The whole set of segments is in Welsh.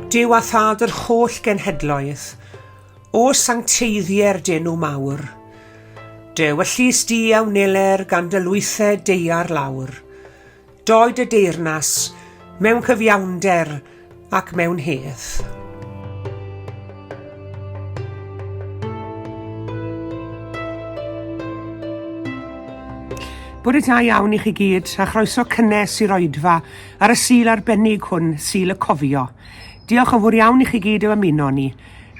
Duw a Thad yr holl genhedloedd, o sancteiddier d'enw mawr. Dy ewyllys di a wneler gan dy lwythau deiar lawr. Doi dy deyrnas mewn cyfiawnder ac mewn hedd. Bore da iawn i chi gyd, a chroeso cynnes i'r oedfa ar y Sul arbennig hwn, Sul y Cofio. Diolch yn fawr iawn i chi gyd am ymuno ni.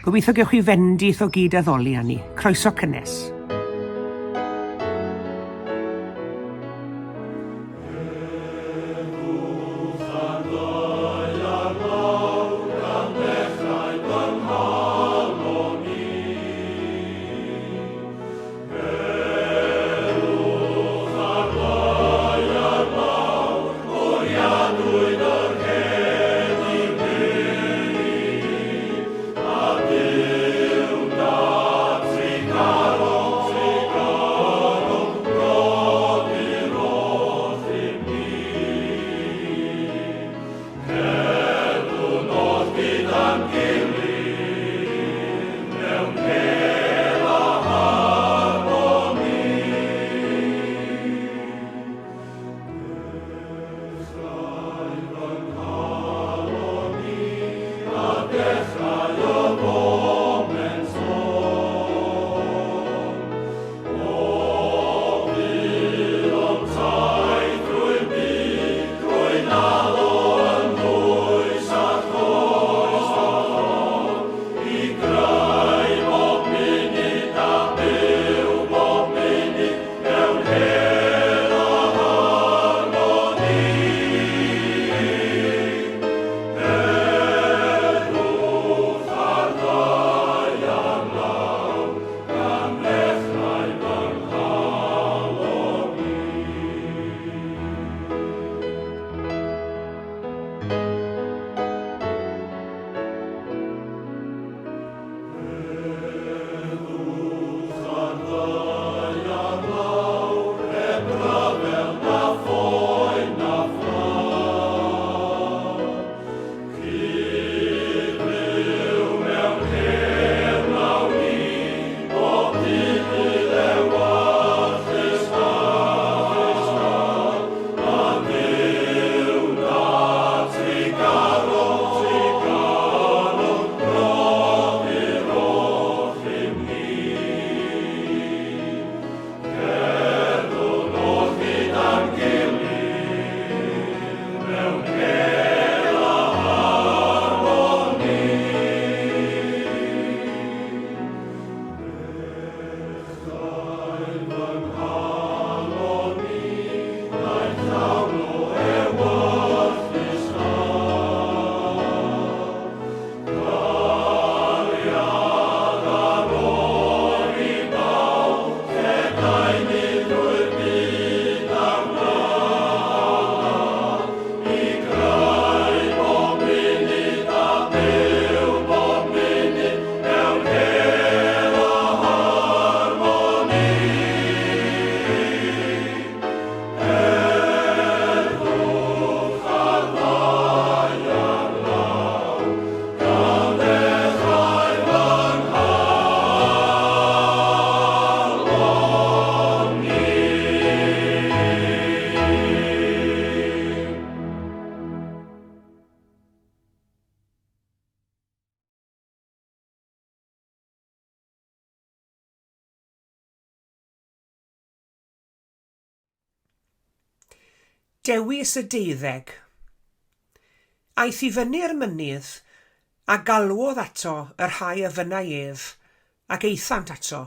Gobeithio gewch chi fendith o gyd addoli â ni. Croeso cynnes. Dewis y deuddeg. Aeth i fyny'r mynydd, a galwodd ato y rhai a fynnai ef, ac aethant ato.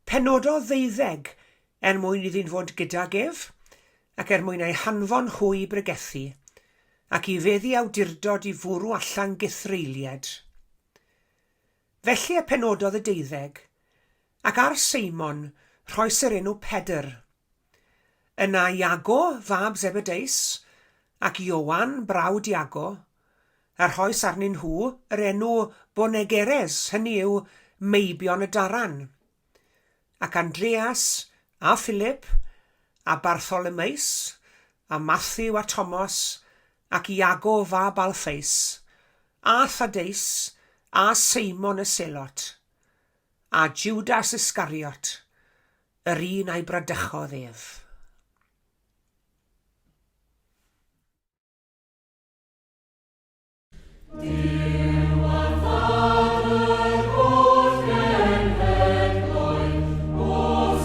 Penododd ddeuddeg er mwyn iddynt fod gydag ef, ac er mwyn eu hanfon hwy i bregethu, ac i feddu awdurdod i fwrw allan gythreulied. Felly y penododd y deuddeg, Ac ar Seimon rhoes yr enw Pedr. Yna Iago, fab Zebedeus, ac Ioan, brawd Iago, a rhoes arnyn nhw yr enw Bonegeres, hynny yw, Meibion y Daran. Ac Andreas, a Philip, a Bartholomeus, a Mathew a Tomos, ac Iago fab Alffeus, a Thadeus, a Seimon y Selot, a Jwdas Iscariot, yr un a'i bradychodd ef. Duw a Thad yr holl genhedloedd, O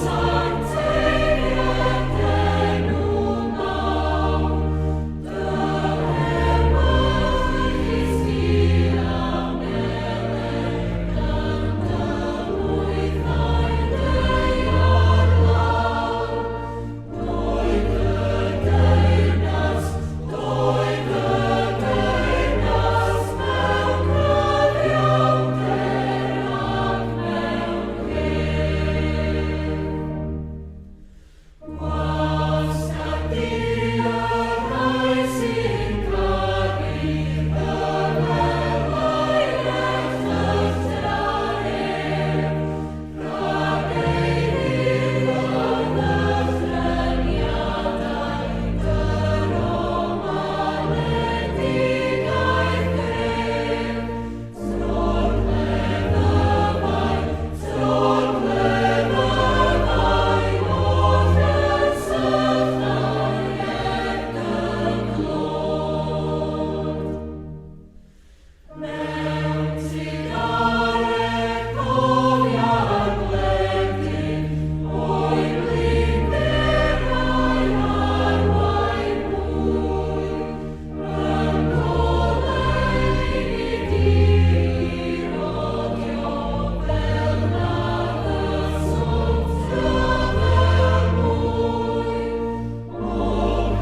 sancteiddied d'enw mawr, dy ewyllys di a wneler gan dy lwythau deuar lawr. Doed y deyrnas, doed y deyrnas mewn cyfiawnder ac mewn hedd. Gwasgar di y rhai sy'n caru y welai erchyllter ef, Rhag ei ddiwedd ddychryniadau dyro marwedigaeth gref. Tro'r cleddyfau, tro'r cleddyfau oll yn sychau er dy glod. Mewn trugaredd cofia'r gwledydd, o'u blinderau arwain hwy, yng ngoleuni di rodio fel na ddysont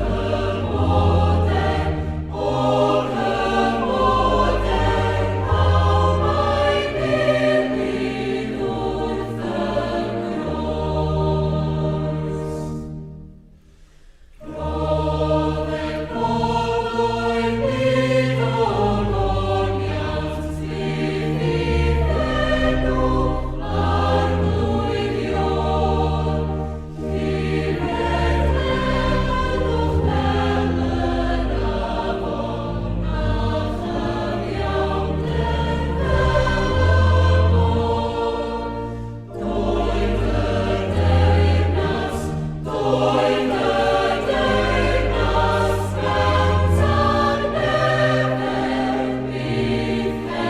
rhyfel mwy. O cymoden, o cymoden, pawb a'i gilydd wrth y groes. Rhodded bobloedd byd ogoniant fyth i'th enw, Arglwydd Iôn. Llifed heddwch fel yr afon, a chyfiawnder fel y môr. Doed y deyrnas, doed y deyrnas, mewn tangnefedd byth heb drai.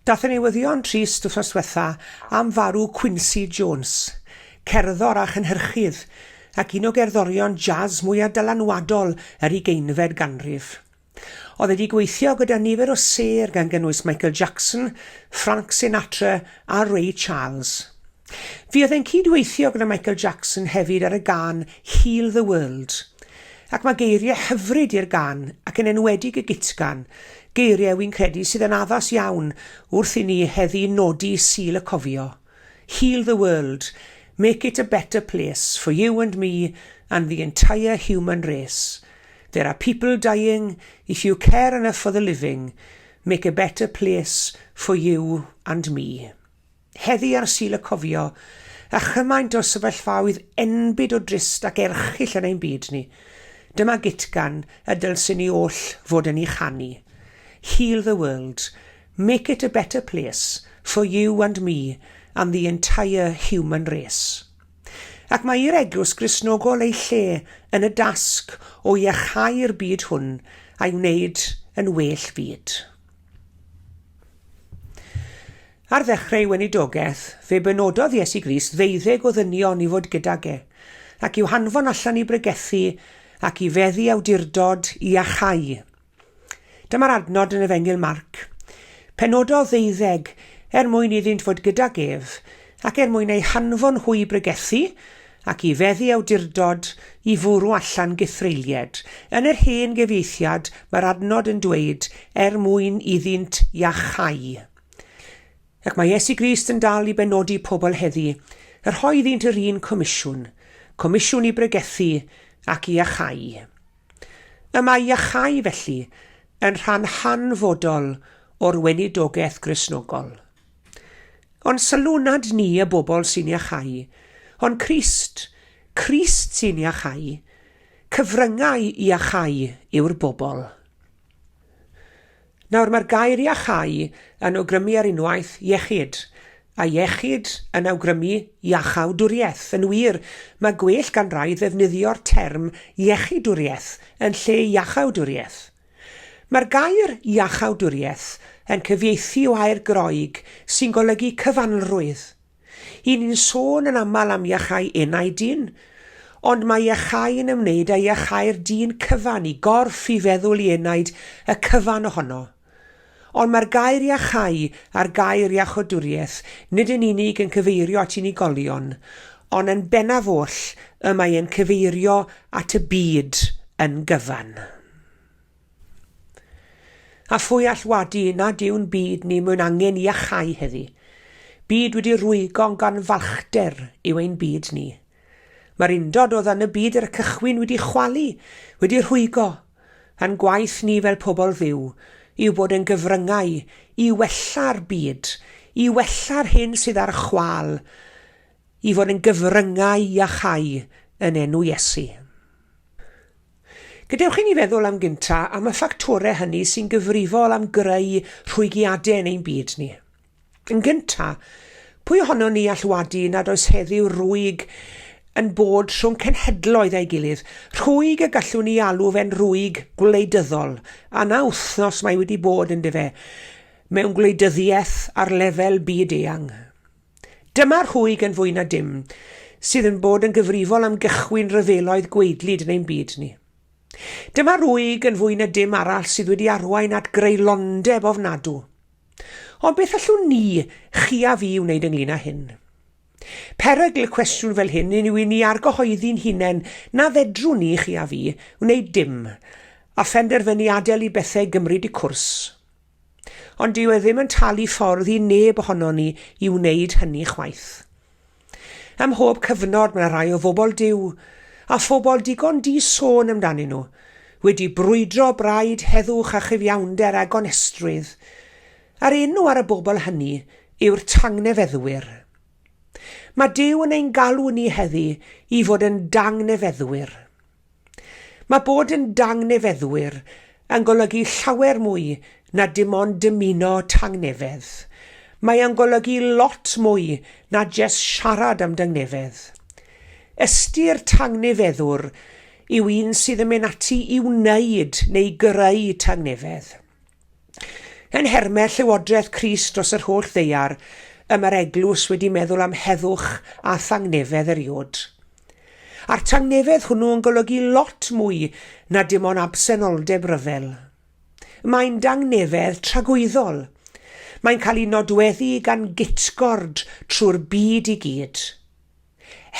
Daeth y newyddion trist wythnos dwetha am farw Quincy Jones, cerddor a chynhyrchydd, ac un o gerddorion jazz mwya dylanwadol yr ugeinfed ganrif. Oedd wedi gweithio gyda nifer o sêr gan gynnwys Michael Jackson, Frank Sinatra a Ray Charles. Fuodd e'n cyd-weithio gyda Michael Jackson hefyd ar y gân Heal the World, ac mae geiriau hyfryd i'r gân, ac yn enwedig y gutgan, geiriau wi'n credu sydd yn addas iawn wrth i ni heddi nodi Sul y Cofio. Heal the world, make it a better place for you and me and the entire human race. There are people dying, if you care enough for the living, make a better place for you and me. Heddi ar Sul y Cofio, a chymaint o sefyllfaoedd enbyd o drist ac erchyll yn ein byd ni, dyma gutgan y dylswn ni oll fod yn ei chanu. Heal the world, make it a better place for you and me and the entire human race. Ac mae i'r Eglwys Gristnogol ei lle yn y dasg o iachau'r byd hwn a'i wneud yn well fyd. Ar ddechrau ei weinidogaeth, fe benododd Iesu Grist ddeuddeg o ddynion i fod gydag e, ac i'w hanfon allan i bregethu ac i feddu awdurdod i iachau. Dyma'r adnod yn Efengyl Marc. Penododd ddeuddeg er mwyn iddynt fod gydag ef, ac er mwyn eu hanfon hwy i bregethu, ac i feddu awdurdod i fwrw allan gythreulied. Yn yr hen gyfieithiad, mae'r adnod yn dweud, er mwyn iddynt iachau. Ac mae Iesu Grist yn dal i benodi pobl heddi, y rhoi iddynt yr un comisiwn, comisiwn i bregethu ac i iachau. Y mae iachau, felly, yn rhan hanfodol o'r weinidogaeth Gristnogol. Ond sylw nad ni y bobl sy'n iachau, ond Crist, Crist sy'n iachau, cyfryngau iachau yw'r bobl. Nawr mae'r gair iachau yn awgrymu ar unwaith iechyd, a iechyd yn awgrymu iachawdwriaeth. Yn wir, mae gwell gan rai ddefnyddio'r term iechydwriaeth yn lle iachawdwriaeth. Mae'r gair iachawdwriaeth yn cyfieithu o air Groeg sy'n golygu cyfanrwydd. Y'n ni'n sôn yn aml am iachau enaid dyn, ond mae iachau yn ymwneud â iachau'r dyn cyfan, i gorff, i feddwl, i enaid, y cyfan ohono. Ond mae'r gair iachau a'r gair iachawdwriaeth nid yn unig yn cyfeirio at unigolion, ond yn bennaf oll y mae e'n cyfeirio at y byd yn gyfan. A phwy all wadu nad yw'n byd ni mewn angen iachau heddi? Byd wedi rwygo gan falchder yw ein byd ni. Mae'r undod oedd yn y byd ar y cychwyn wedi chwalu, wedi rhwygo. A'n gwaith ni fel pobl Dduw yw bod yn gyfryngau i wella'r byd, i wella'r hyn sydd ar chwâl, i fod yn gyfryngau iachau yn enw Iesu. Gadewch i ni feddwl am gynta am y ffactorau hynny sy'n gyfrifol am greu rhwygiadau yn ein byd ni. Yn gynta, pwy ohonon ni all wadu nad oes heddiw rwyg yn bod rhwng cenhedloedd a'i gilydd, rhwyg y gallwn ni alw fe'n rwyg gwleidyddol, a na wythnos mae wedi bod yndyfe, mewn gwleidyddiaeth ar lefel byd eang. Dyma'r rhwyg yn fwy na dim sydd yn bod yn gyfrifol am gychwyn rhyfeloedd gwaedlyd yn ein byd ni. Dyma rwyg yn fwy na dim arall sydd wedi arwain at greulondeb ofnadw. Ond beth allwn ni, chi a fi, wneud ynglyn â hyn? Perygl y cwestiwn fel hyn yw i ni argyhoeddi'n hunain na fedrwn ni, chi a fi, wneud dim, a phenderfynu adael i bethau gymryd eu cwrs. Ond dyw e ddim yn talu ffordd i neb ohonon ni i wneud hynny chwaith. Ym mhob cyfnod mae rhai o fobl Duw, a phobl digon di-sôn amdanyn nhw, wedi brwydro braid heddwch a chyfiawnder a gonestrwydd. A'r enw ar y bobl hynny yw'r tangnefeddwyr. Mae Duw yn ein galw ni heddi i fod yn dangnefeddwyr. Mae bod yn dangnefeddwyr yn golygu llawer mwy na dim ond dymuno tangnefedd. Mae o'n golygu lot mwy na jest siarad am dangnefedd. Ystyr tangnefeddwr yw un sydd yn mynd ati i wneud neu greu tangnefedd. Yn nhermau llywodraeth Crist dros yr holl ddaear, y mae'r Eglwys wedi meddwl am heddwch a thangnefedd eriod. A'r tangnefedd hwnnw yn golygu lot mwy na dim ond absenoldeb rhyfel. Mae'n dangnefedd tragwyddol. Mae'n cael ei nodweddu gan gytgord trwy'r byd i gyd.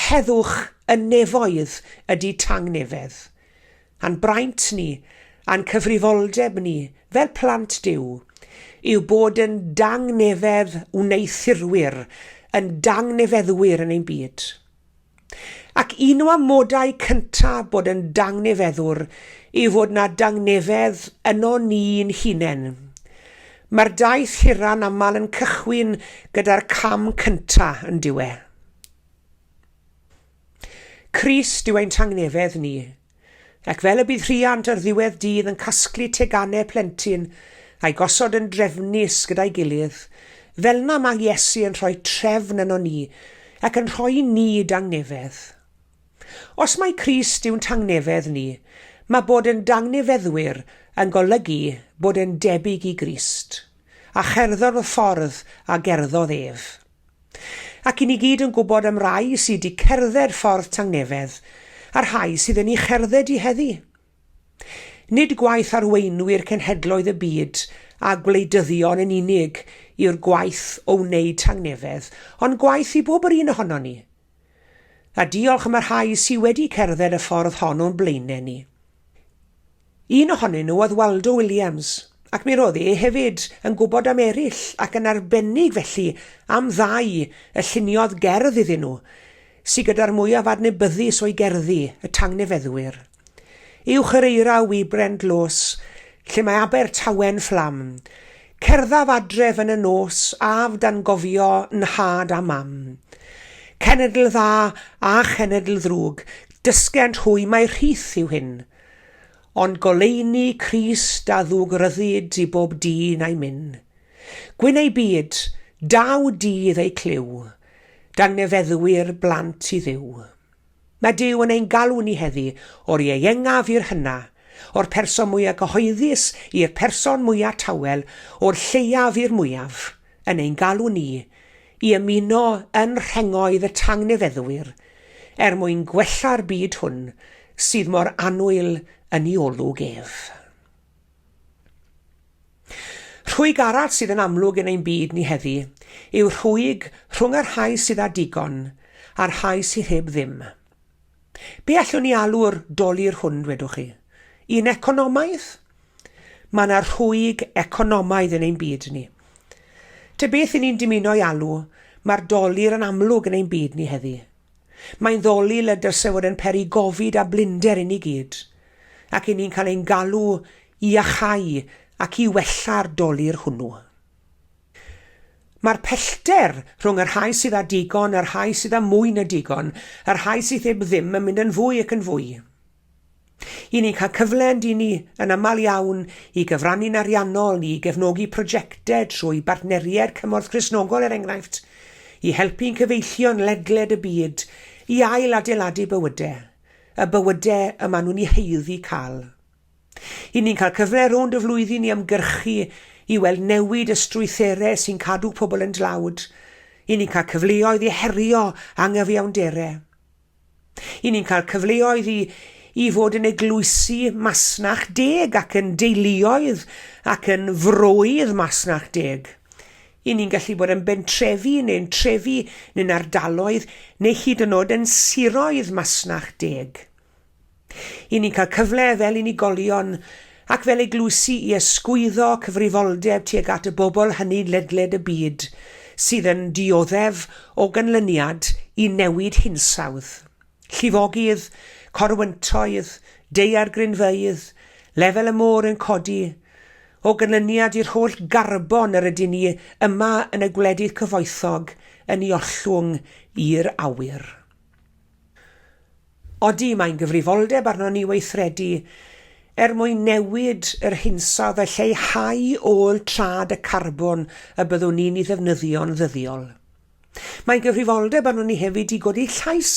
Heddwch y nefoedd ydy tangnefedd. A'n braint ni, a'n cyfrifoldeb ni, fel plant Duw, yw bod yn dangnefedd wneuthurwyr, yn dangnefeddwyr yn ein byd. Ac un o amodau cyntaf bod yn dangnefeddwr yw fod 'na dangnefedd yno ni'n hunain. Mae'r daith hira'n aml yn cychwyn gyda'r cam cynta, yn dyw e? Crist yw ein tangnefedd ni. Ac fel y bydd rhiant ar ddiwedd dydd yn casglu teganau plentyn a'i gosod yn drefnus gyda'i gilydd, fel'na mae Iesu yn rhoi trefn yno ni ac yn rhoi i ni dangnefedd. Os mai Crist yw'n tangnefedd ni, mae bod yn dangnefeddwyr yn golygu bod yn debyg i Grist, a cherdded y ffordd a gerddodd ef. Ac i ni gyd yn gwybod am rai sydd 'di cerdded ffordd tangnefedd, a rhai sydd yn ei cherdded i heddi. Nid gwaith arweinwyr cenhedloedd y byd a gwleidyddion yn unig yw'r gwaith o wneud tangnefedd, ond gwaith i bob yr un ohonon ni. A diolch am y rhai sy wedi cerdded y ffordd hon o'n blaenau ni. Un ohonyn nhw oedd Waldo Williams, ac mi roedd e hefyd yn gwybod am eraill, ac yn arbennig felly am ddau y lluniodd gerdd iddyn nhw, sy gyda'r mwyaf adnabyddus o'i gerddi, y Tangnefeddwyr. Uwch yr eira wybren dlos, lle mae Abertawe'n fflam. Cerddaf adref yn y nos, af dan gofio 'nhad a mam. Cenedl dda a chenedl ddrwg, dysgent hwy mai rhith yw hyn. Ond goleuni Crist a ddwg ryddid i bob dyn a'i myn. Gwyn eu byd, daw dydd eu clyw, dangnefeddwyr blant i Dduw. Mae Duw yn ein galw ni heddi, o'r ieuengaf i'r hyna, o'r person mwya cyhoeddus i'r person mwya tawel, o'r lleiaf i'r mwyaf, yn ein galw ni i ymuno yn rhengoedd y tangnefeddwyr er mwyn gwella'r byd hwn sydd mor annwyl yn ei olwg ef. Rhwyg arall sydd yn amlwg yn ein byd ni heddi yw rhwyg rhwng y rhai sydd â digon a'r rhai sydd heb ddim. Be allwn ni alw'r dolur hwn, dwedwch chi? Un economaidd? Mae yna rhwyg economaidd yn ein byd ni. Ta beth i ni'n dymuno ei alw, mae'r dolur yn amlwg yn ein byd ni heddi. Mae'n ddolur y dylse fod yn peri gofid a blinder i ni gyd, ac i ni'n cael ein galw i iachau ac i wella'r dolur hwnnw. Mae'r pellter rhwng y rhai sydd â digon a'r rhai sydd â mwy na digon, a'r rhai sydd heb ddim yn mynd yn fwy ac yn fwy. I ni'n cael cyfle yn dyn ni, yn aml iawn, i gyfrannu'n ariannol i gefnogi prosiectau trwy bartneriaid Cymorth Cristnogol er enghraifft, i helpu'n cyfeillion ledled y byd i ail-adeiladu bywydau, y bywydau y maen nhw'n eu haeddu cael. I ni'n cael cyfle rownd y flwyddyn i ymgyrchu i weld newid y strwythurau sy'n cadw pobl yn dlawd. I ni'n cael cyfleoedd i herio anghyfiawnderau. I ni'n cael cyfleoedd i, i fod yn eglwysi masnach deg ac yn deuluoedd ac yn froedd masnach deg. I ni'n gallu bod yn bentrefi neu'n trefi neu'n ardaloedd neu hyd yn oed yn siroedd masnach deg. I ni'n cael cyfle fel unigolion ac fel eglwysi i ysgwyddo cyfrifoldeb tuag at y bobl hynny ledled y byd sydd yn dioddef o ganlyniad i newid hinsawdd, llifogydd, corwyntoedd, daeargrynfeydd, lefel y môr yn codi, o ganlyniad i'r holl garbon yr ydyn ni yma yn y gwledydd cyfoethog yn ei ollwng i'r awyr. Odi, mae'n gyfrifoldeb arnon ni weithredu er mwyn newid yr hinsawdd a lleihau ôl trad y carbon y byddwn ni'n ei ddefnyddio'n ddyddiol. Mae'n gyfrifoldeb arnon ni hefyd i godi llais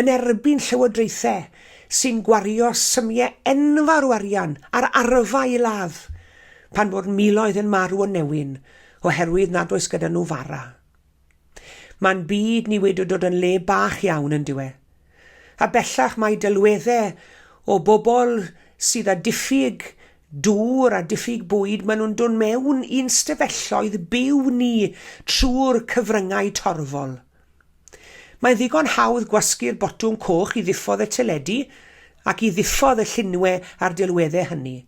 yn erbyn llywodraethau sy'n gwario symiau enfawr o arian ar arfau i ladd pan fod miloedd yn marw o newyn oherwydd nad oes gyda nhw fara. Mae'n byd ni wedi dod yn le bach iawn yn dyw e. A bellach mae delwedde o bobl sydd â diffyg dŵr a diffyg bwyd, maen nhw'n dod mewn i'n stafelloedd byw ni trwy'r cyfryngau torfol. Mae'n ddigon hawdd gwasgu'r botwm coch i ddiffodd y teledu ac i ddiffodd y llunwe a'r delweddau hynny.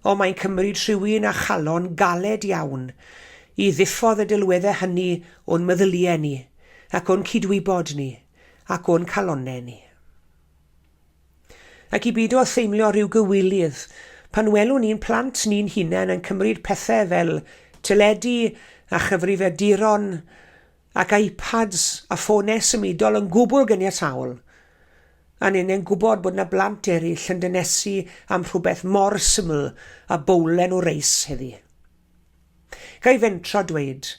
Ond mae'n cymryd rhywun â chalon galed iawn i ddiffodd y delweddau hynny o'n meddyliau ni, ac o'n cydwybod ni, ac o'n calonnau ni. Ac i beidio â theimlo rhyw gywilydd pan welwn ni'n plant ni'n hunain yn cymryd pethau fel teledu a chyfrifiaduron ac iPads a ffonau symudol yn gwbl gyniataol, a ninnau'n gwybod bod 'na blant eraill yn dynesu am rhywbeth mor syml â bowlen o reis heddi. Ga i fentro dweud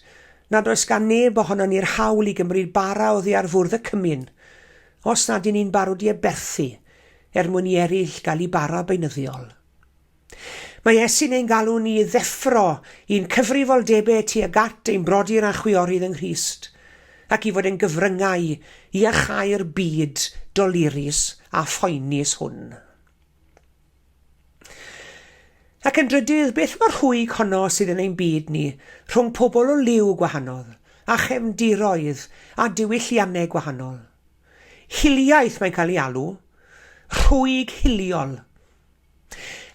nad oes gan neb ohonon ni'r hawl i gymryd bara oddi ar fwrdd y cymun os nad y'n ni'n barod i aberthu er mwyn i eraill gael eu bara beunyddiol. Mae Iesu'n ein galw ni i ddeffro i'n cyfrifoldebau tuag at ein brodyr a'n chwiorydd yng Nghrist, ac i fod yn gyfryngau i iachau'r byd dolurus a phoenus hwn. Ac yn drydydd, beth mae'r rhwyg honno sydd yn ein byd ni rhwng pobl o liw gwahanol, a chefndiroedd a diwylliannau gwahanol? Hiliaeth mae'n cael ei alw, rhwyg hiliol.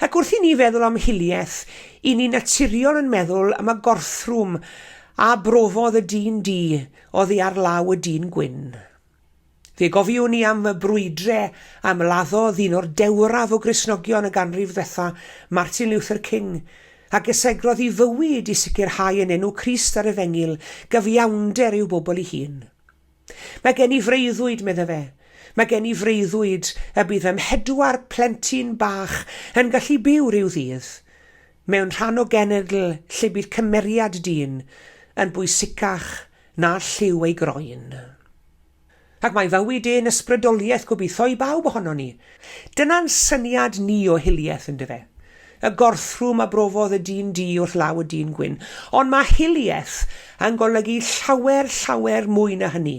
Ac wrth i ni feddwl am hiliaeth, i ni'n naturiol yn meddwl am y gorthrwm a brofodd y dyn du oddi ar law y dyn gwyn. Fe gofiwn ni am y brwydre a ymladdodd un o'r dewraf o Gristnogion y ganrif ddwetha, Martin Luther King, a gysegrodd ei fywyd i sicrhau yn enw Crist a'r Efengyl gyfiawnder i'w bobl ei hun. Mae gen i freuddwyd, medde fe. Mae gen i freuddwyd y bydd fy mhedwar plentyn bach yn gallu byw rhyw ddydd mewn rhan o genedl lle bydd cymeriad dyn yn bwysicach na lliw ei groen. Ac mae fywyd e'n ysbrydoliaeth gobeithio i bawb ohonon ni. Dyna'n syniad ni o hiliaeth, yndyfe? Y gorthrwm a brofodd y dyn du wrth law y dyn gwyn. Ond mae hiliaeth yn golygu llawer, llawer mwy na hynny.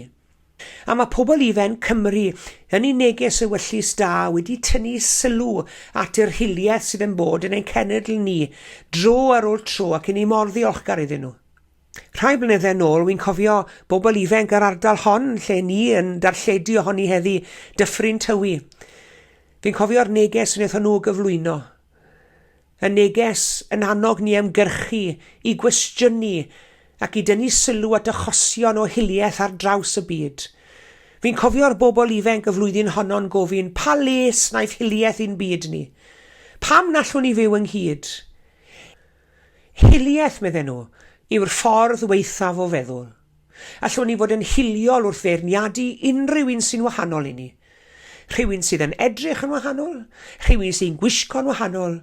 A mae pobl ifanc Cymru yn eu neges ewyllys da wedi tynnu sylw at yr hiliaeth sydd yn bod yn ein cenedl ni dro ar ôl tro ac 'yn ni mor ddiolchgar iddyn nhw. Rhai blynyddau nôl, wi'n cofio bobl ifanc yr ardal hon lle ni yn darlledu ohoni heddi, Dyffryn Tywi. Fi'n cofio'r neges wnaethon nhw gyflwyno. Y neges yn annog ni ymgyrchu, i gwestiynu ac i dynnu sylw at achosion o hiliaeth ar draws y byd. Fi'n cofio'r bobl ifanc y flwyddyn honno'n gofyn, pa les wnaeth hiliaeth i'n byd ni? Pam na allwn ni fyw ynghyd? Hiliaeth, medden nhw, yw'r ffordd waethaf o feddwl. Allwn ni fod yn hiliol wrth feirniadu unrhyw un sy'n wahanol i ni. Rhywun sydd yn edrych yn wahanol, rhywun sy'n gwisgo'n wahanol,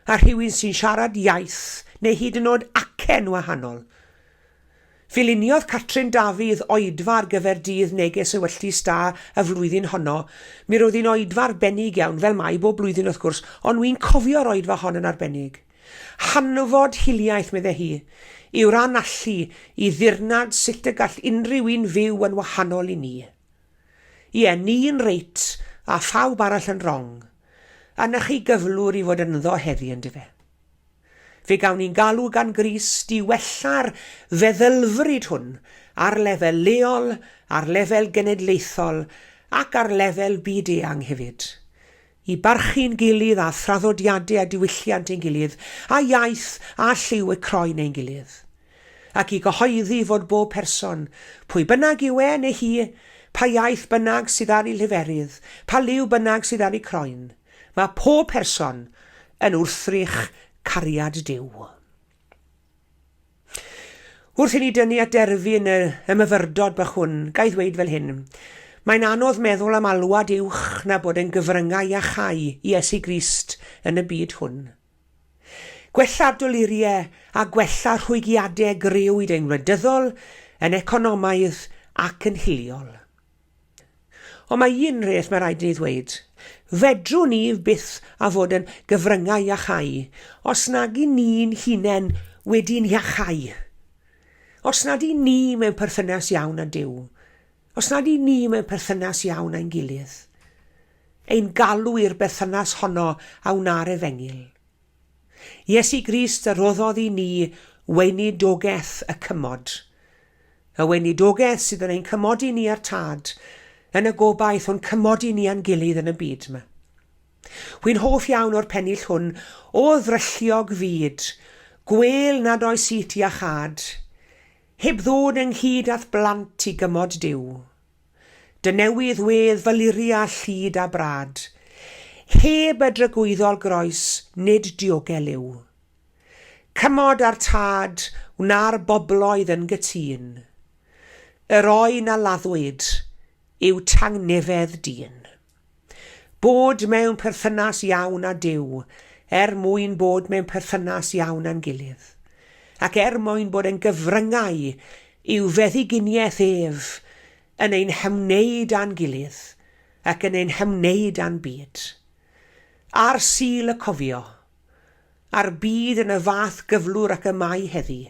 a rhywun sy'n siarad iaith neu hyd yn oed acen wahanol. Fe luniodd Catrin Dafydd oedfa ar gyfer dydd Neges Ewyllys Da y flwyddyn honno. Mi roedd hi'n oedfa arbennig iawn, fel mae bob blwyddyn wrth gwrs, ond wi'n cofio'r oedfa hon yn arbennig. Hanfod hiliaeth, medde hi, yw'r anallu i ddirnad sut y gall unrhyw un fyw yn wahanol i ni. Ie, ni'n reit a phawb arall yn rong. A 'na chi gyflwr i fod ynddo heddi, yndyfe? Fe gawn ni'n galw gan Grist i wella'r feddylfryd hwn ar lefel leol, ar lefel genedlaethol ac ar lefel byd-eang hefyd. I barchu'n gilydd a thraddodiadau a diwylliant ein gilydd, a iaith a lliw y croen ein gilydd. Ac i gyhoeddi fod bob person, pwy bynnag yw e neu hi, pa iaith bynnag sydd ar ei lleferydd, pa liw bynnag sydd ar ei croen, Mae pob person yn wrthrych cariad Duw. Wrth i ni dynnu at derfyn y, y myfyrdod bach hwn, ga i ddweud fel hyn. Mae'n anodd meddwl am alwad uwch na bod yn gyfryngau iachau i Iesu Grist yn y byd hwn. Gwella'r doluriau a gwella rhwygiadau grëwyd yn wleidyddol, yn economaidd ac yn hiliol. Ond mae un rheth mae rhaid i ni ddweud. Fedrwn ni byth a fod yn gyfryngau iachau os nag i ni'n hunain wedi'n iachau. Os nad i ni mewn perthynas iawn â Duw. Os nad i ni mewn perthynas iawn â'n gilydd. Ein galw i'r berthynas honno a wna'r efengyl. Iesu Grist a roddodd i ni weinidogaeth y cymod. Y weinidogaeth sydd yn ein cymodi ni â'r Tad, yn y gobaith o'n cymodi ni â'n gilydd yn y byd yma. Wy'n hoff iawn o'r pennill hwn, O ddrylliog fyd, gwêl nad oes i ti iachâd, heb ddod ynghyd â'th blant i gymod Duw. Dy newydd wedd faluria llid a brad, heb y dragwyddol groes nid diogel yw. Cymod â'r Tad wna'r bobloedd yn gytûn. Yr oen a laddwyd yw tangnefedd dyn. Bod mewn perthynas iawn â Duw er mwyn bod mewn perthynas iawn â'n gilydd, ac er mwyn bod yn gyfryngau i'w feddyginiaeth ef yn ein hymwneud â'n gilydd ac yn ein hymwneud â'n byd. Ar Sul y Cofio, a'r byd yn y fath gyflwr ac y mae heddi.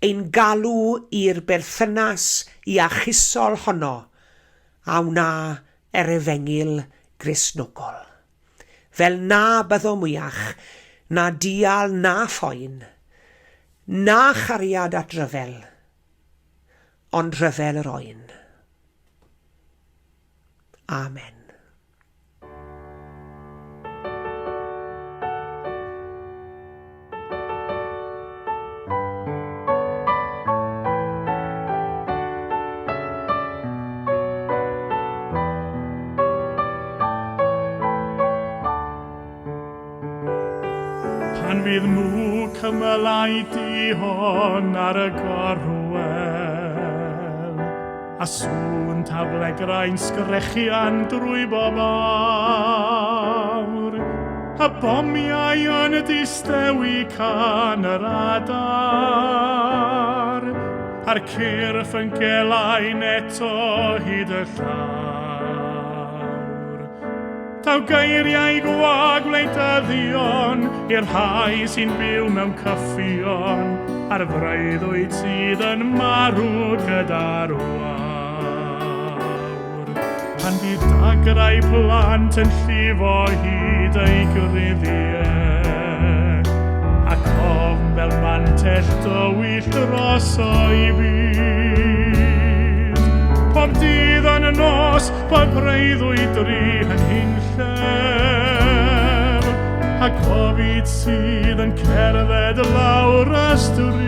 Ein galw i'r berthynas iachusol honno a wna yr Efengyl Gristnogol. Fel na byddo mwyach na dial na phoen, na chariad at ryfel, ond rhyfel yr oen. Amen. Pan fydd mwg cymylau duon ar y gorwel. A sŵn taflegrau'n sgrechian drwy bob awr. A bomiau yn distewi can yr adar. A'r cyrff yn gelain eto hyd y llawr. Daw geiriau gwag wleidyddion i'r rhai sy'n byw mewn cyffion a'r freuddwyd sydd yn marw gyda'r wawr. Pan fydd dagrau plant yn llifo hyd eu gruddiau, ac ofn fel mantell dywyll dros o'i byd. Pob dydd yn y nos, pob breuddwyd dri yn hunllef, a gofid sydd yn cerdded lawr y stryd.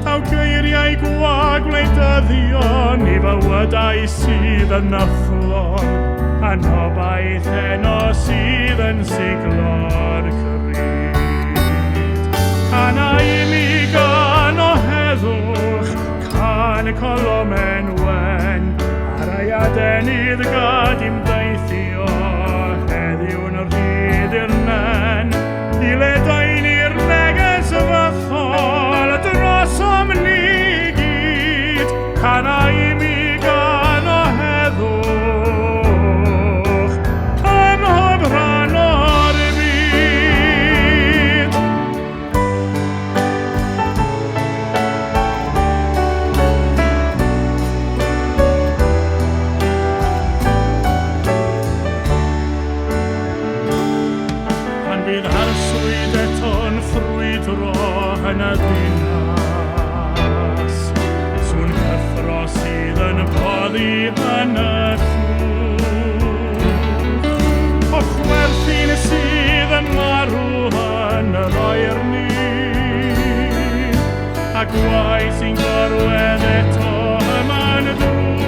Daw geiriau gwag wleidyddion i fywydau sydd yn yfflon, a nobaith heno sydd yn siglo'r cryd. Cana i mi gan o heddwch, can y colomen wen, ar ei adenydd gad i'm deithio, heddiw'n rhydd i'r nen, i ledaenu'r neges fythol drosom ni gyd, cana i mi gan o heddwch, ym mhob rhan o'r byd. Pan bydd arswyd eto'n ffrwydro yn y ddinas, sŵn cyffro sydd yn boddi yn y llwch. O chwerthin sydd yn marw yn yr oerni, a gwaed sy'n gorwedd eto yma'n drwch.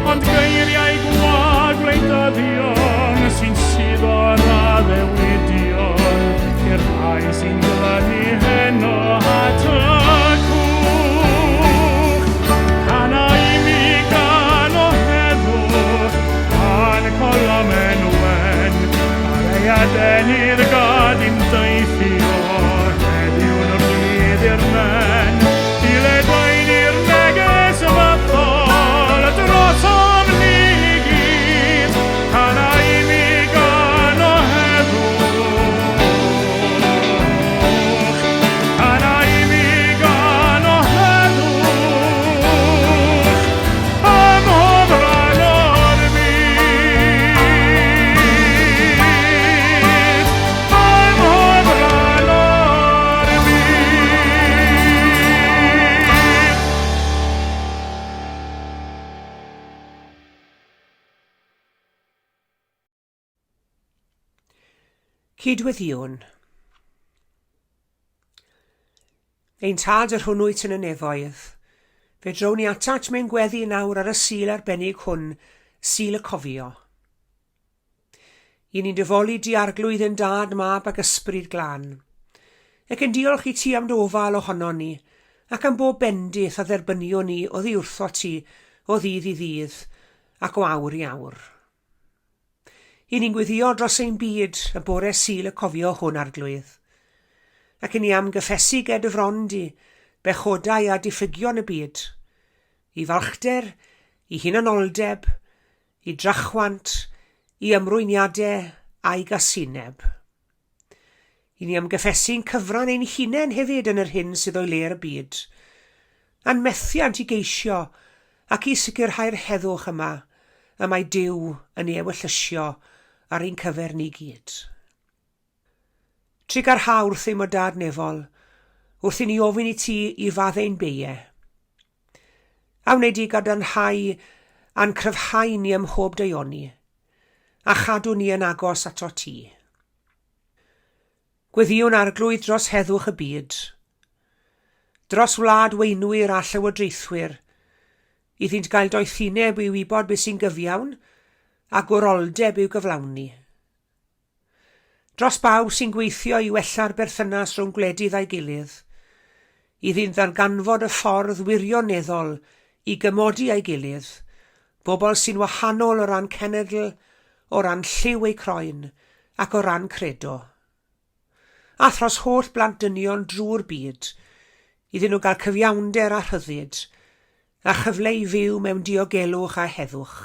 Ond geiriau gwag wleidyddion sy'n suddo'r addewidion i'r rhai sy'n glynu heno at y cwch. Cana i mi gan o heddwch, can colomen wen, ar ei adenydd gad i'm deithio, heddiw'n rhydd i'r nen, i ledaenu'r neges fythol drosom ni gyd, cana i mi gan o heddwch, cana i mi gan o heddwch, ym mhob rhan o'r byd, ym mhob rhan o'r byd. Cydweddiwn. Ein Tad yr hwn wyt yn y nefoedd, fe drown ni atat mewn gweddi nawr ar y Sul arbennig hwn, Sul y Cofio. I ni'n dyfoli di Arglwydd yn Dad, Mab ac Ysbryd Glân, ac yn diolch i ti am dy ofal ohonon ni, ac am bob bendith a dderbyniwn ni oddi wrtho ti o ddydd i ddydd ac o awr i awr. I ni'n gweddio dros ein byd y bore Sul y cofio hwn, Arglwydd. Ac i ni am gyffesu ger dy fron di, bechodau a diffygion y byd, i falchder, i hunanoldeb, i drachwant, i ymrwyniadau a'i gasineb. I ni am gyffesu'n cyfran ein hunain hefyd yn yr hyn sydd o'i le ar y byd, a'n methiant i geisio ac i sicrhau'r heddwch yma y mae Duw yn ei ewyllysio ar ein cyfer ni gyd. Trugarha wrthym o Dad nefol, wrth i ni ofyn i ti i faddau'n beie. A wnei di gadarnhau a'n cryfhau ni ym mhob daioni, a chadw ni yn agos ato ti. Gweddïwn Arglwydd dros heddwch y byd, dros wlad weinwyr a llywodraethwyr, iddynt gael doethineb i wybod beth sy'n gyfiawn a gwroldeb i'w gyflawni. Dros bawb sy'n gweithio i wella'r berthynas rhwng gwledydd a'i gilydd, Iddynt ddarganfod y ffordd wirioneddol i gymodi â'i gilydd, bobl sy'n wahanol o ran cenedl, o ran lliw eu croen, ac o ran credo. A thros holl blant dynion drwy'r byd, iddyn nhw gael cyfiawnder a rhyddid, a chyfle i fyw mewn diogelwch a heddwch.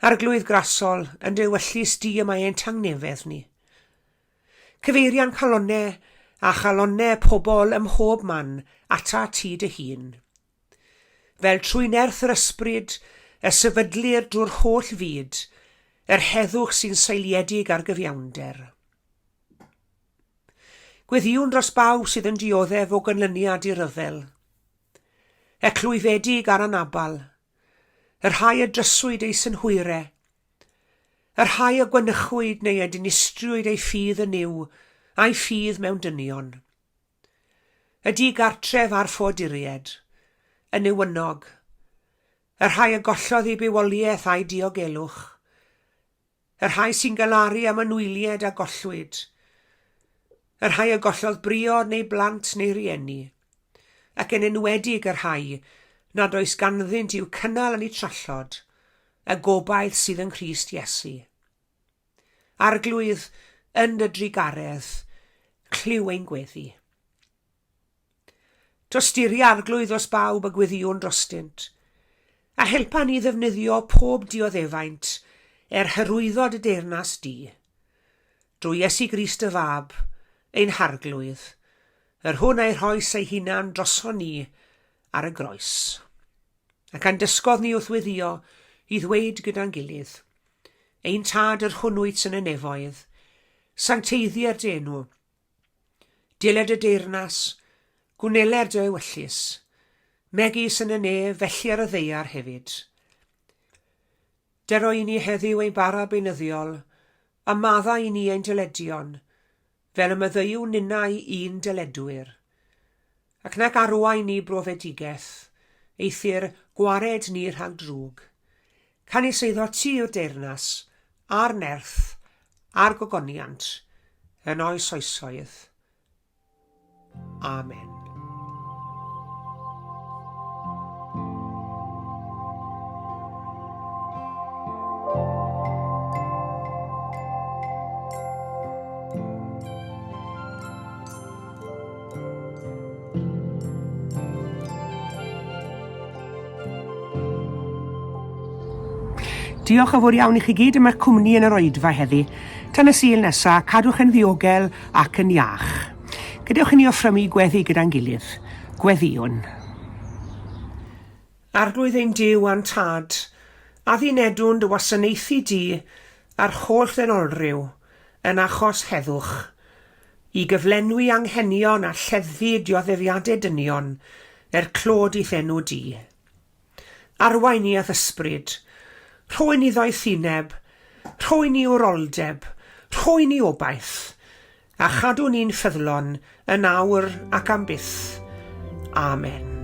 Arglwydd grasol, yn dy ewyllys di y mae ein tangnefedd ni. Cyfeirian calonne a chalonne pobl ym mhob man ata ti dy hun. Fel trwy nerth yr Ysbryd y sefydlir drwy'r holl fyd yr heddwch sy'n seiliedig ar gyfiawnder. Gweddïwn dros bawb sydd yn dioddef o ganlyniad i ryfel, y clwyfedig a'r anabal, y rhai y dryswyd eu synhwyre, Y rhai a gwanychwyd neu a dinistriwyd eu ffydd yn Nuw a'u ffydd mewn dynion. Y di-gartref a'r ffoaduriaid, y newynog, y rhai a gollodd eu bywoliaeth a'u diogelwch, y rhai sy'n galaru am anwyliaid a gollwyd, y rhai a gollodd briod neu blant neu rieni, ac yn enwedig y rhai nad oes ganddynt i'w cynnal yn eu trallod, y gobaith sydd yng Nghrist Iesu. Arglwydd, yn dy drugaredd, clyw ein gweddi. Tosturi Arglwydd dros bawb y gweddïwn drostynt, a helpa ni ddefnyddio pob dioddefaint er hyrwyddo dy deyrnas di. Drwy Iesu Grist dy Fab, ein Harglwydd, yr hwn a'i rhoes ei hunan droson ni ar y groes. Ac a'n dysgodd ni wrth weddïo i ddweud gyda'n gilydd, Ein Tad yr hwn wyt yn y nefoedd, sancteiddier dy enw. Diled y deyrnas, gwneler dy ewyllys, megis yn y nef felly ar y ddaear hefyd. Dero i ni heddiw ein bara beunyddiol, a maddau i ni ein dyledion, fel y maddeuwn ninnau i'n dyledwyr. Ac nac arwain ni brofedigaeth, eithr gwared ni rhag drwg. Canys eiddo ti yw'r deyrnas, a'r nerth, a'r gogoniant, yn oes oesoedd. Amen. Diolch yn fawr iawn i chi gyd am eich cwmni yn yr oedfa heddi. Tan y Sul nesa, cadwch yn ddiogel ac yn iach. Gadewch i ni offrymu gweddi gyda'n gilydd. Gweddïwn. Arglwydd ein Duw a'n Tad, addunedwn dy wasanaethu di a'r holl ddynolryw yn achos heddwch, i gyflenwi anghenion a lleddfu dioddefiadau dynion er clod i'th enw di. Arwain ni â'th ysbryd. Rho i ni ddoethineb, rho i ni wroldeb, rho i ni obaith, a chadw ni'n ffyddlon yn awr ac am byth. Amen.